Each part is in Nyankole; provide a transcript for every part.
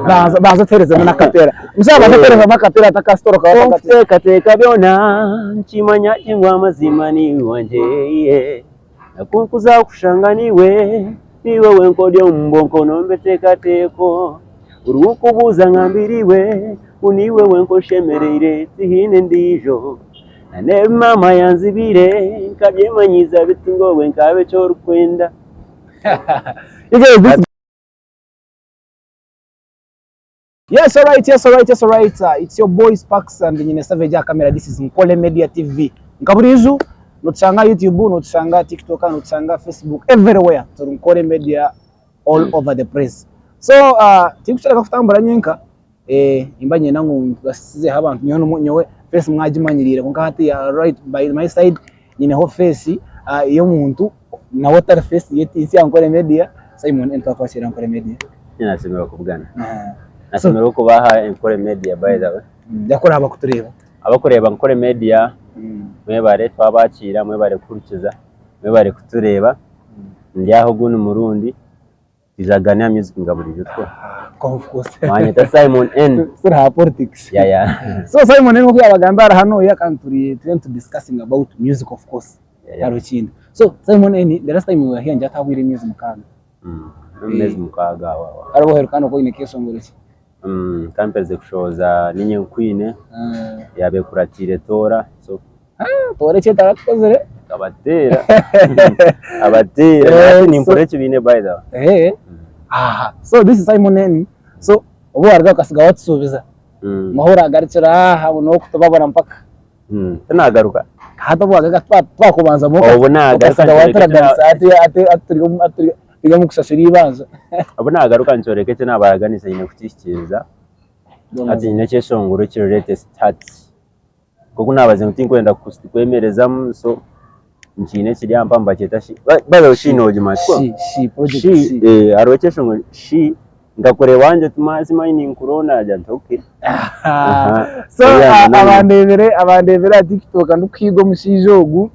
Banza banza otuherezemu n'akapeera. Omushaija abanza atuherezemu akapeera atakasitoroka atakati. Okuteekateeka byona nkimanya gye ngu amazima niiwe wangye yeah. Nakunkuza kushanga niiwe, niiwe wenka ori omu bwonko n'omu biteekateeko. Buri w'okubuuza ngambira iwe ngu niiwe wenka oshemereire tihaine ndiijo. Na n'ebi maama yanzibiire nkabyemanyiiza bitu ngu obwe nkaba eki orikwenda. You guys, this Yes, all right, yes, all right, yes, all right. It's your boy Sparks and nyine Savage aha camera. This is Nkole Media TV. Nka burijo, notushanga YouTube, notushanga TikTok, notushanga Facebook, everywhere. Turi Nkole Media all over the place. So, tinkukyereka kutambura nyenka. Eh, nimba niinyenda ngu mbasizeho abantu nyowe nomu- nyowe face mwagimanyiriire kwonka hati right by my side nyineho face y'omuntu nawe otari face y'ensi ya Nkore Media, Simon N twakwakiira Nkore Media. Nashemererwa kubugana. Nashemererwa kuba aha Nkore Media by the way. Yakora abakutureeba. Abakureeba Nkore Media mwebare twabakiira, mwebare kuhurikiza, mwebare kutureeba. Ndi aha ogundi murundi twija kuganira aha music nka buriijo tukora. Of course. Banyeta Simon N. Still ha politics. Yeah yeah. So Simon N nkoku yabagamba ari hanu kandi turi turiyo nitu discussing about music of course. Hariho ekindi. So Simon N the last time we were here ngira tihahwire emyezi mukaaga. Omu meezi mukaaga aho aho. Hariho oheruka hanu okaba oine ekyeshongoro ki? Nkaba mperize kushohoza Niinye Nkwine yaaba ekuratiire Toora so. Toora eki etaratukozire. Nkabateera abateera hati nimpurira ekibiina by the way. Aha so this is Simon N so obu waruga okasiga watusuubiza ngu ahu oragarukira aha n'okutubabura mpaka. Tinagaruka. Hati obu wagaruka twakubanzamu Obu nagaruka okasiga nikyoreka eki waturaganisa hati hati turi omu kushashura eibanja. Obu nagaruka nikyoreka eki nabaraganisa nyine kukihikiiriza. Hati nyine ekyeshongoro ekiri latest hati. Nk'oku nabaziire ngu tinkwenda kwemerezamu so nkiine ekiri aha mpaha nibakyeta shi by the way shi nogimanya tikwo? Shi, shi, project Shi, shi. hariho ekyeshongoro shi nkakureeba wangye oti mazima ninkuronda nagira nti okay. Aha. So Oriya ngu nanye. abandeebire abandeebire aha TikTok ndikuhiiga omushaija ogu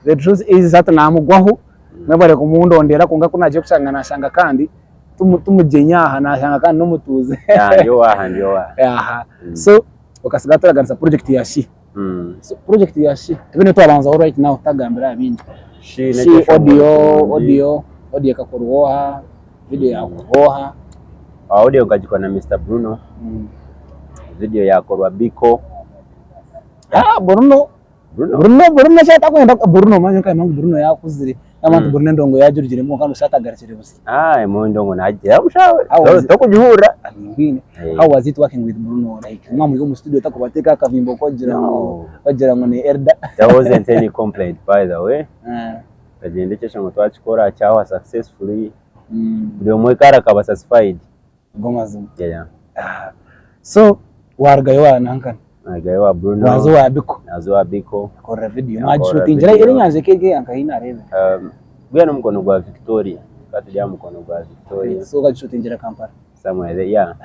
the truth is hati naamugwaho mwebare kumundondera kwonka ku naagiire kushanga naashanga kandi tumugyenyi aha naashanga kandi n'omutuuze. Yeah, ndi owaaha ndi owaaha. Aha. So okasiga waturaganisa project ya She. So project ya She tube niyo twabanzaho right now tutagambire aha bindi. She She n'ekyeshongoro audio kirungi. audio audio ekakorwa oha, video yakorwa oha. Audio nkagikora na Mister Bruno, video yakorwa Biko. Ah Bruno Bruno. Bruno Bruno eki atakwenda Bruno manya nkamanya ngu Bruno yakuzire ngamanya nti Bruno endongo yagirugiremu kwonka noshusha atagarukire busya. Ah emwe endongo nagiteera busha How was it? tokugihurira. Mbwine how was it working with Bruno like mwaba muri omu studio takubateeka akavimbo kogira ngu No. kogira ngu ni elder. There wasn't any complaint by the way. Ah, Tukagyenda ekyeshongo twakikora kyahwa successfully. Buri omwe kare akaba satisfied. Ago mazima. Yeah. Ah, so warugayo wanankana Narugayo owa Bruno. waza owa Biko Naza owa Biko. korera video Yakorera mwagishutingira video. eri enyanja eka eri nka ahi nareebire. Guriya n'omukono gwa Victoria. Tukaba turi aha mukono gwa Victoria. So okagishutingira Kampala. Somewhere there, yeah.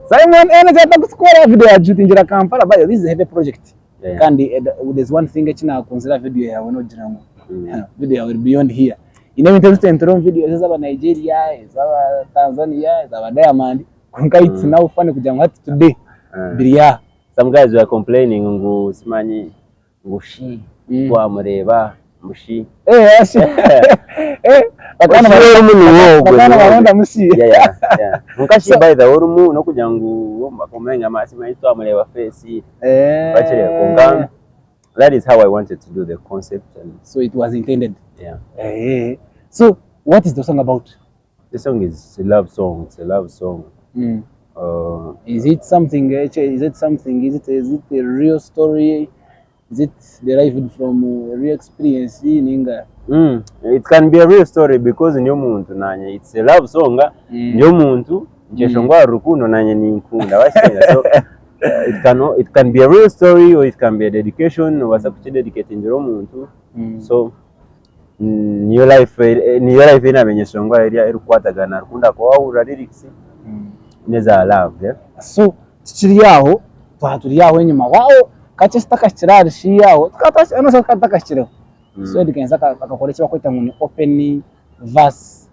Simon N kyatakutukora video yagishutingira Kampala but this is a heavy project. Yeah. Kandi there's one thing eki nakunzire aha video yawe nogira ngu video yawe eri beyond here. Haine ebintu ebi tutentire omu video ez'aba Nigeria, ez'aba Tanzania, ez'aba Diamond kwonka it's now funny kugira ngu hati today biri aha. Some guys were complaining ngu simanyi ngu shi twamureeba ngu shi. Eh, shi. Eh, bakaba Shi orimu niwe ogwe. bakaba nibarondamu shi. Yeah, yeah, yeah. Kwonka shi by the way orimu n'okugira ngu bakomplayininga ngu simanyi twamureeba face. Eh. Bakireeba kwonka that is how I wanted to do the concept and So it was intended. yeah. Eh. So what is the song about? The song is a love song, it's a love song. Is it something is it something is it is it a real story? Is it derived from a real experience ninga? It can be a real story because ndi omuntu nanye it's a love song ndi omuntu nkyeshongora ahari rukundo nanye ninkunda wakitegeera so it can it can be a real story or it can be a dedication nobaasa kukidedicatingira omuntu so niyo life niyo life ei naabaire ninyeshongora erikukwatagana na rukundo ahakuba waahurira lyrics n'eza love yeah. So tukiri aho twaba turi aho enyima waho kakye tutakahikire ahari shi aho tukaba tutakahikireho. So Eddy Kenzo akakora eki barikweta ngu ni open verse.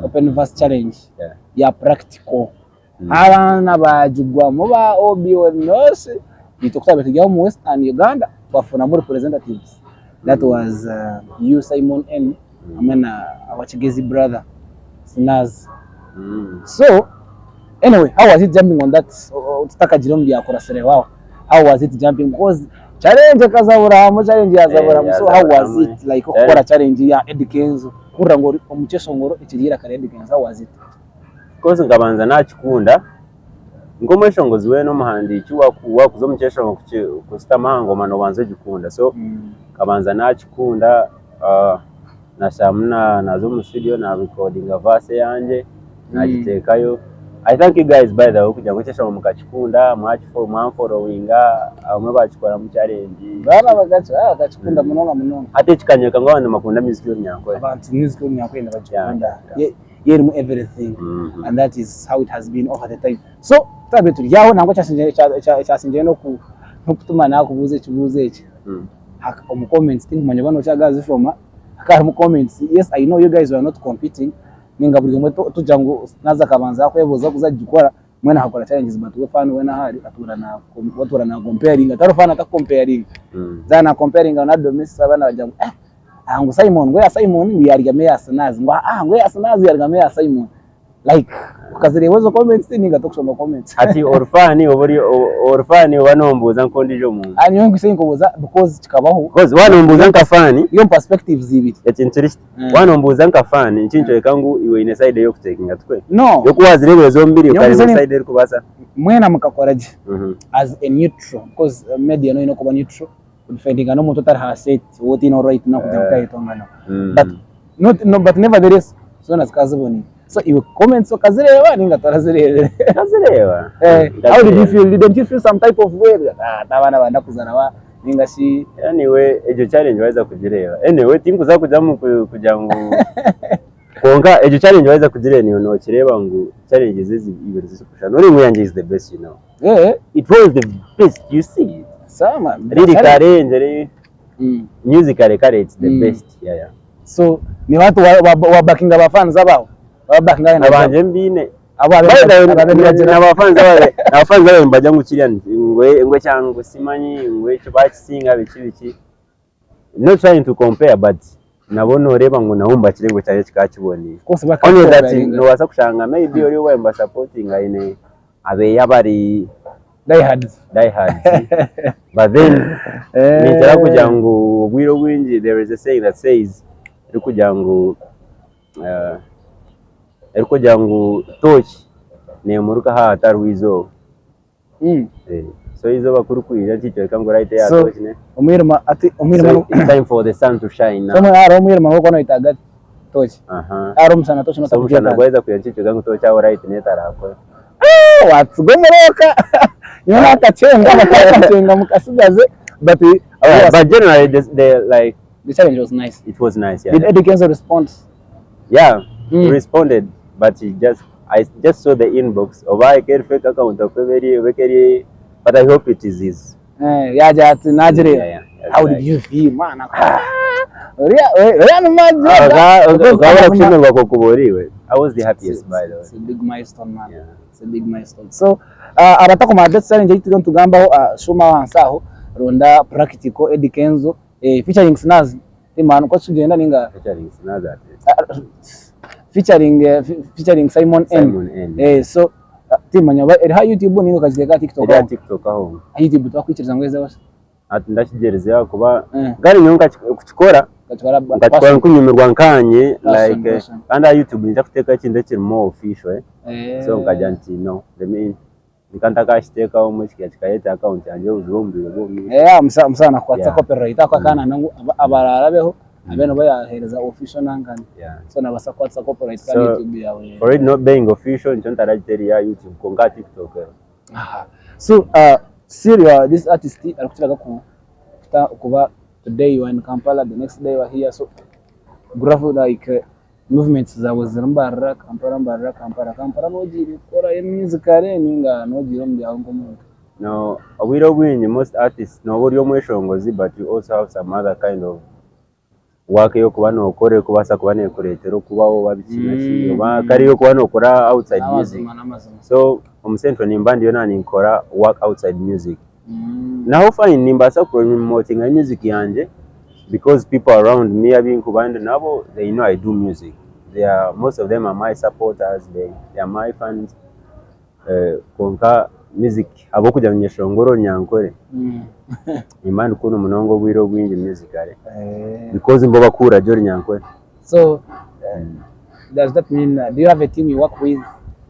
Open verse challenge ya practical. Abaana baagigwamu ba OBONOS itwe ku twabaire turi aho omu Western Uganda twafunamu representatives that was you Simon N hamwe na our Kigezi brother Sinaz. So anyway how was it jumping on that tutakagiire omu byakurasireho aho how was it jumping because challenge ekazaburamu challenge yazaburamu so how was it like okukora challenge ya Eddy Kenzo kuhurira ngu ori omu kyeshongoro ekiri eiraka rya Eddy Kenzo how was it? Of course nkabanza nakikunda nk'omweshongozi weena omuhandiiki wakuza omu kyeshongoro kushutama aha ngoma nobanza ogikunda so nkabanza nakikunda nashaamu naza omu studio na recordinga verse eyangye nagiteekayo. I thank you guys by the way kugira ngu ekyeshongoro mukakikunda mwanforowinga abamwe bakikoramu challenge. Baana bakakikunda munonga munonga. Hati kikanyereka ngu abantu nibakunda music y'orunyankore. Abantu music y'orunyankore nibagikunda. Erimu everything and that is how it has been over the time. So twabaire turi aho nangwa ekyasingire n'okutuma nakubuuza ekibuuzo eki omu comments tinkumanya oba nokyagazishoma hakaba harimu comments yes I know you guys were not competing ninga buri omwe tugira ngu naza akabanza yakwebuuza kuza kugikora mbwenu akakora challenges but we fan weena ahu ari atuura na comparinga tihariho fan atakukomparinga zaaba na comparinga na Domisi abaana bagira ngu eh ngu Simon ngu eya Simon ngu yarugamu eya Sinaz ngu aa ngu eya Sinaz yarugamu eya Simon like okazireeba ezo comments ninga tokushoma comments. Hati ori fan oba ori ori fan oba nombuuza nk'ondiijo muntu? Nyowe nkwitse ninkubuuza because kikabaho. Because waaba nombuuza nka fan. Iri omu perspectives ibiri. Ekintu kiri kiti, waaba nombuuza nka fan nikinkyoreka ngu iwe oine side ei orikutekinga tikwe? No. Yoku waazireebire zombiri okareeba side erikubaasa. Mwena mukakora gye as a neutral because media noine kuba neutral. Kudefendinga n'omuntu otari ha set ou otiineho right now kugira ngu otayetonganaho but not no but nevertheless zoona zikaba ziboneire so iwe comments okazireeba ninga torazireebire? Nkazireeba. Eh, how did you feel? Didn't you feel some type of way? Ah, ati abaana bandakuzana ba ninga shi Anyway, egyo challenge waheza kugireeba. Anyway, tinkuza kujamu kugira ngu kwonka egyo challenge waheza kugireeba niiwe nokireeba ngu challenges ezi ibiri zirikushushana. Ori ngu eyangye is the best you know. Eh. It was the best, you see. Sama. Lyrically, njeri musically kare it's the best. Yeah, yeah. So ni watu wa wa backinga ba fans abaho. Wa backinga na Abanje mbine. Abo abe Naba fans ababe, naba fans ababe mbaja ngu kiriya ngwe ngwe kyangu simanyi ngwe ekyo bakisinga biki biki. Not trying to compare but nabo noreeba ngu nabo nibakira ngu ekyangye kikaba kiboneire. Only that nobaasa kushanga maybe ori ou barikubasapotinga aine abeeye abari Diehards. Diehards but then ninkira kugira ngu obwire obwingi there is a saying that says erikugira ngu erikugira ngu tooki nemurika aha hatariho eizooba. So eizooba ku ririkwija nikyoreka ngu light eya So tooki ne omwirima ati omwirima So it's time for the sun to shine now. So hariho omwirima gw'okuba noyetaaga tooki. Aha. Hariho omushana tooki So omushana notakugyetaaga. gwaheza kwija nikyoreka ngu tooki aho light netarakora. Watsiga omuroka nyowe nakakyenga bakakakyenga mukasigaze but Alright, but generally the like the challenge was nice. It was nice, yeah. Did Eddy Kenzo respond? Yeah, he responded, but he just I just saw the inbox oba ekeri fake account oba eri oba ekeri but I hope it is his. Eh, yagira ati nagireeba. Yeah, yeah, How like- did you feel mwana? Uriya uriya ni majoga. Oga oga kushemererwa kokuba oriwe. I was the happiest by the way. It's a big milestone man. Yeah. It's a big milestone. So abatakumanya that challenge ei turiyo nitugambaho shuma ahansi aho ronda practical Eddy Kenzo eh, featuring Snaz. Timanya nikwo kikugyenda ninga Featuring Snaz ati. Featuring featuring Simon N. Simon N. Eh, so timanya oba eri aha YouTube ninga okagiteeka aha TikTok Eri aha aho. TikTok aho. Aha YouTube tibakwikiriza ngu ezeho shi. Hati ndakigyerizeho ahakuba Eh. kandi nyowe kukikora Okakikora nkakikora passion. nkunyumirwa nkanye Passion, like passion. kandi aha YouTube ninza kuteekaho ekintu ekirimu official eh. Eh. So nkagira nti no let me Reka ntakakiteekaho obumwe kikaba kikareetera akawunti yangye obuzibu omu bwire bw'omu maisho. Eh, omusa omusaana akukwatisa Yeah. copyright ako akaana ngu abaraarabeho abe nibo yaheereza official nankani. Yeah. So nabaasa kukwatisa copyright kandi So, YouTube yaawe. for it not being official nikyo ntaragiteera aha YouTube kwonka aha TikTok eriho. Aha. So still you are this artist arikukiraga ku kuta kuba today you are in Kampala the next day you are here so graph like Movements zaawe ziri Mbarara, Kampala, Mbarara, Kampala. Kampala nogiire kukorayo emyuzikare ninga nogiire omu byawe nk'omuntu? No, obwire obwingi most artists nooba ori omweshongozi but you also have some other kind of Work ey'okuba nookora erikubaasa kuba neekureetera okubaho oba biki na ki oba kare ey'okuba nookora outside music. N'amazima n'amazima. So omu central nimba ndiyo naaba ninkora work outside music. Naho fine nimbaasa kupromotinga music yangye because people around me abu nkuba ndi nabo they know I do music. They are, most of them are my supporters, they are my fans. Kwonka music ahabw'okugira ngu nyeshongora orunyankore, nimba ndikukunda munonga obwire obwingi musically because nibo bakuhurira gye orunyankore. So does that mean do you have a team you work with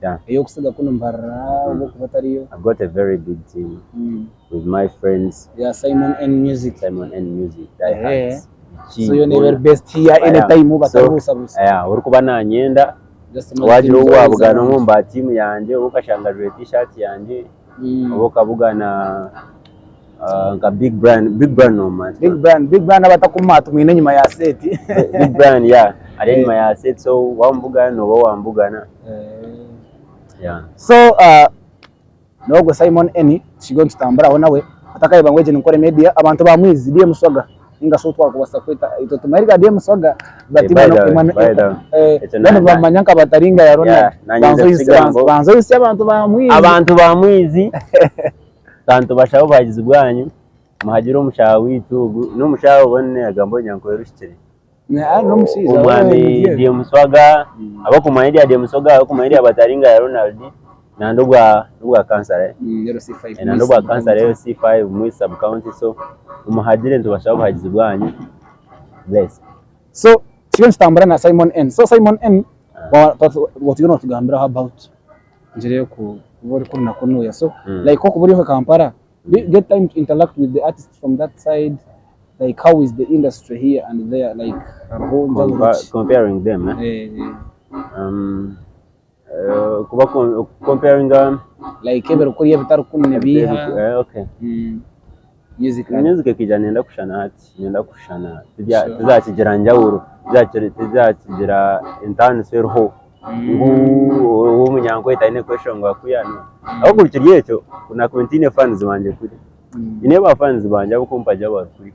Yeah. ey'okusiga kunu mbarara oba okuba otariyo? I've got a very big team with my friends. Yeah, Simon N Music. Simon N Music, Die Hards. So yo never best here anytime batabuusabuusa. Yeah, orikuba nanyenda Waagira obu waabugana omwe omu ba tiimu yangye oba okashanga ajwaire tiishaati yangye oba okabugana nka Big Brian, Big Brian noomumanya? Big Brian, Big Brian aba atakumanya tumwine enyima ya seeti. Big Brian yeah ari enyima ya seeti so waamubugana nooba waamubugana yeah. So N'ogwo Simon Eni tukigayo nitutambura aho nawe atakayeba ngu egi ni Nkore Media abantu ba Mwizi DM Swaga ninga shi ou twakubaasa kweta itwe tumanyire nka DM Swaga but Eh, by the way, by the way, ekyo mbwenu nibamanya nka Bataringa ya Ronald Yeah, nanye nza kukigambaho. banza ohisye abantu ba Mwizi. Abantu ba Mwizi kantu bashabe obuhagizi bwanyu muhagire omushaho waitu ogu n'omushaho obone agamba orunyankore ruhikire. N'omushaija Omwami DM Swaga abakumanya erya DM Swaga abakumanya erya Bataringa ya Ronald nandi obwa obwa kansara eh? Nandi obwa kansara LC5 Mwizi sub county so mumuhagire nitubashaba obuhagizi bwanyu bless. So turiyo nitutambura na Simon N. So Simon N waturiyo notugambiraho about engyeri yokuba ori kunu na kunuya so like okuba ori Kampala Do you get time to interact with the artists from that side? Like how is the industry here and there? Like hariho njawulo ki? Comparing them eh? Eh, eh. Kuba comparing Like ebiri kuriya ebitari kunu nibiiha? Okay. Musically. Music ekaija neyenda kushushana hati, neyenda kushushana tizakigira njawulo, tizakigira entaaniso eriho. Ngu ow'omunyankore taine kweshongora kuriya no. Ahabw'okuba kiri ekyo, ku naakubaire ntaine fans bangye kuri, nyine ba fans bangye abarikumpagira abari kuri.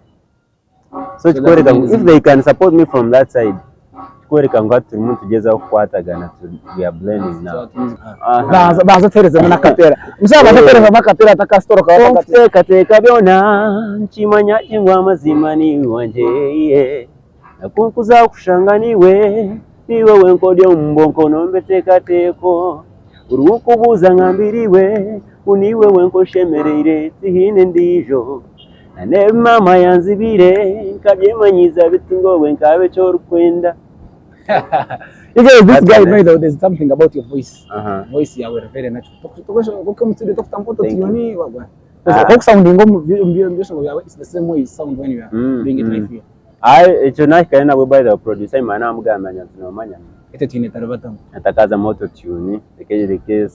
So kikworeka ngu if they can support me from that side, kikworeka ngu hati turimu nitugyezaho kukwatagana, we are blending now. Banza banza otuheerezemu n'akapeera. Omushaija abanza otuheerezemu akapeera atakasitoroka. Okuteekateeka byona, nkimanya gye ngu amazima niiwe wangye. Nakunkuza kushanga niiwe, niiwe wenka ori omu bwonko n'omu biteekateeko. Buri ou nkubuuza angambira iwe, ngu niiwe wenka oshemereire tihaine ndiijo. Na n'ebi maama yanzibiire nkabyemanyiiza bitu ngu obwe nkaba eki orikwenda. You guys, this guy, by the way, there's something about your voice. Voice yawe eri very natural. Toku omu studio tokutamu Thank you. auto-tune, wagwan. Oku okusoundinga omu byeshongoro byawe, it's the same way you sound when you are doing it live here. Aye ekyo nahikayo nabwo by the way producer imara namugambira nti nomanya Auto tune etaribatamu. hatakazamu auto tune reka reka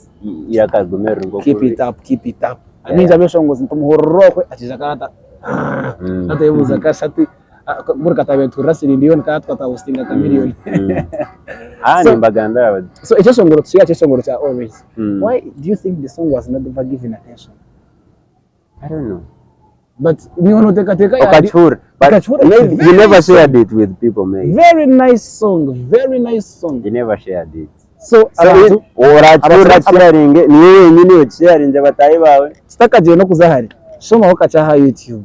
eiraka rigume riri nk'oku Keep riri. it up, keep it up. Amingi abeshongozi nitumuhurira okwe akiija akarata atebuuza kasha ati buri katabe nituhurira Celine Dion kandi tukatahostinga Chameleone. Ah nimbagambira bati. So ekyeshongoro tusigaye ekyeshongoro kya always. Why do you think the song was not ever given attention? I don't know. But niiwe noteekateeka ya Okakihurira. But Okakihurira. maybe you never shared it with people maybe. Very nice song, very nice song. You never shared it. So So abantu it- orakihurira kisharinge niwe wenyini okisharinze bataahi baawe. Tutakagiire n'okuza hare, shomaho kakye aha YouTube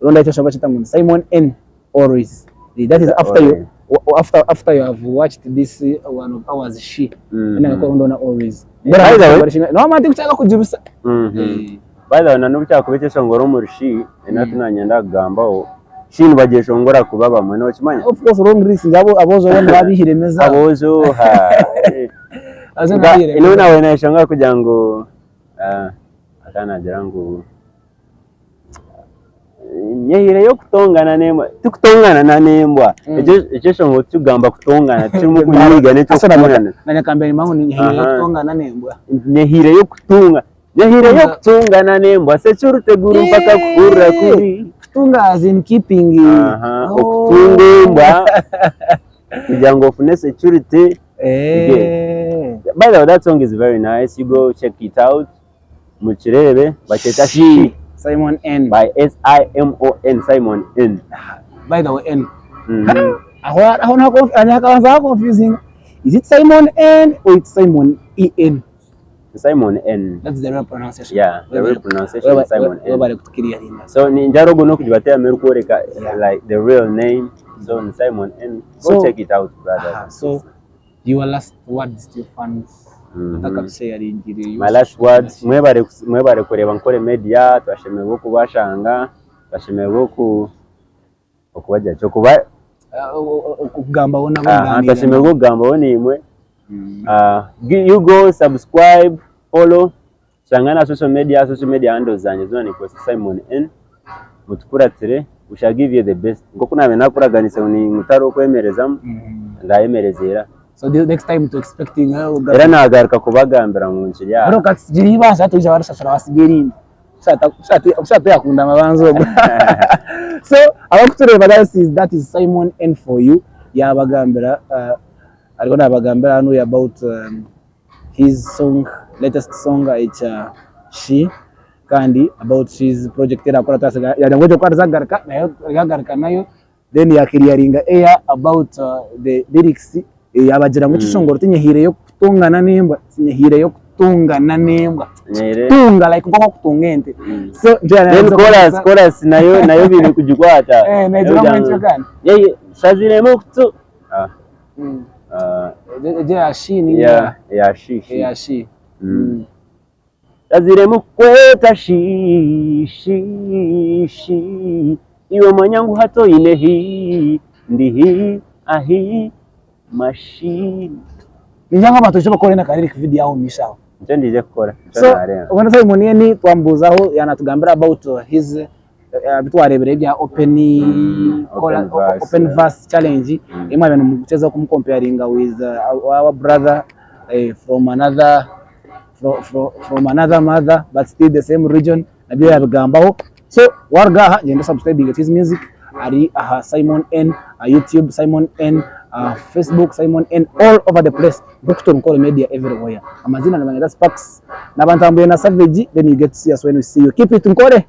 ronda ekyeshongoro kyeta ngu ni Simon N Always. That is after you after after you have watched this one of ours she. Then mm -hmm. Always. By the way, no man tikuchaka kujibisa. By the way, na n'obu kyakuba ekyeshongoro omuri she, enatu nanyenda kugambaho, she nibagyeshongora kuba bamwe, nokimanya? Of course wrong risk abo abojo bona babihire emeza. Abojo ha. Abojo babihire emeza. Ino nawe nayeshongora kugira ngu akaba nagira ngu Nyehireyo okutongana n'embwa, tikutongana na n'embwa, ekyo ekyeshongoro tikikugamba kutongana, tikirimu kunyiiga n'eky'okukundana. Nyehireyo kutunga, nyehireyo kutungana n'embwa security guru mpaka kuhurira kubi. Okutunga embwa kugira ngu ofune security. By the way that song is very nice, you go check it out. Mukireebe bakyeta She Simon N. by S-I-M-O-N Simon N. By the way N. Aho aho nakabanza hakonfusinga. Is it Simon N or it's Simon EN? Simon N. That's the real pronunciation. Yeah, the real pronunciation is Simon N. Webale kutukiriyaringa. So ninjara ogu n'okugibateeramu erikworeka Yeah. like the real name. So ni Simon N. Go So- check it out brother. Aha, so your last words to your fans. Otakabisharingire. My last words, mwebale mwebale kureeba Nkore Media, twashemererwa okubashanga, twashemererwa oku okubagira ki okuba Okugambaho nabo aha, kuganira twashemererwa nabo. okugambaho naimwe. You go subscribe, follow, shanga na social media, social media handles zangye zoona ninkozesa Simon N. Mutukuratire, we shall give you the best. Nk'oku naabaire naakuraganisa ngu ningutara okwemerezamu, ndayemereza era. So the next time to expecting Era naagaruka kubagambira ngu nkiri aha. Bro katusigire eibanja hati oija barishashura basiga erindi. Okusha tuyakunda amabanza ogwo. So abakutureeba that is Simon N for you yabagambira uh, ariho nabagambira hanu about his song latest song ekya she kandi about his project erakora twasiga yagira ngu egyo ku ariza kugaruka nayo aryagaruka nayo then yakiriyaringa air about the lyrics yabagira ngu ekishongoro tinyehiireyo kutungana n'embwa tinyehiireyo kutungana n'embwa Nyeire. kutunga like nk'oku orikutunga ente so Then chorus, chorus nayo nayo baine kugikwata. Eh, negira ngu entyo kandi. Yeah, shaziremu okutu. Ah, ah, Egyo eya she ninga yeah, yeah, she, she. eya she. Shaziremu kukweta shi, shi, shi. Iwe manya ngu hati oine hi, ndi hi, ahi, machine. Ningira ngu abantu baije bakore na ka lyric video aho omu maisho aho. Nikyo ndiije kukora, nikyo So naareeba. obwo Simon N twamubuuzaho yanatugambira about his ebi twareebire ebya open Open verse, open yeah. verse challenge ei mwabaire nimugyezaho kumucomparinga with our brother from another from another mother but still the same region nabyo yabigambaho. So waruga aha gyenda osubscribinge to his music ari aha Simon N aha YouTube Simon N aha Facebook Simon N all over the place nk'oku turi Nkore Media everywhere. Amazina nibanyeta Sparks naba ntambwire na Savage then you get to see us when we see you. Keep it Nkore!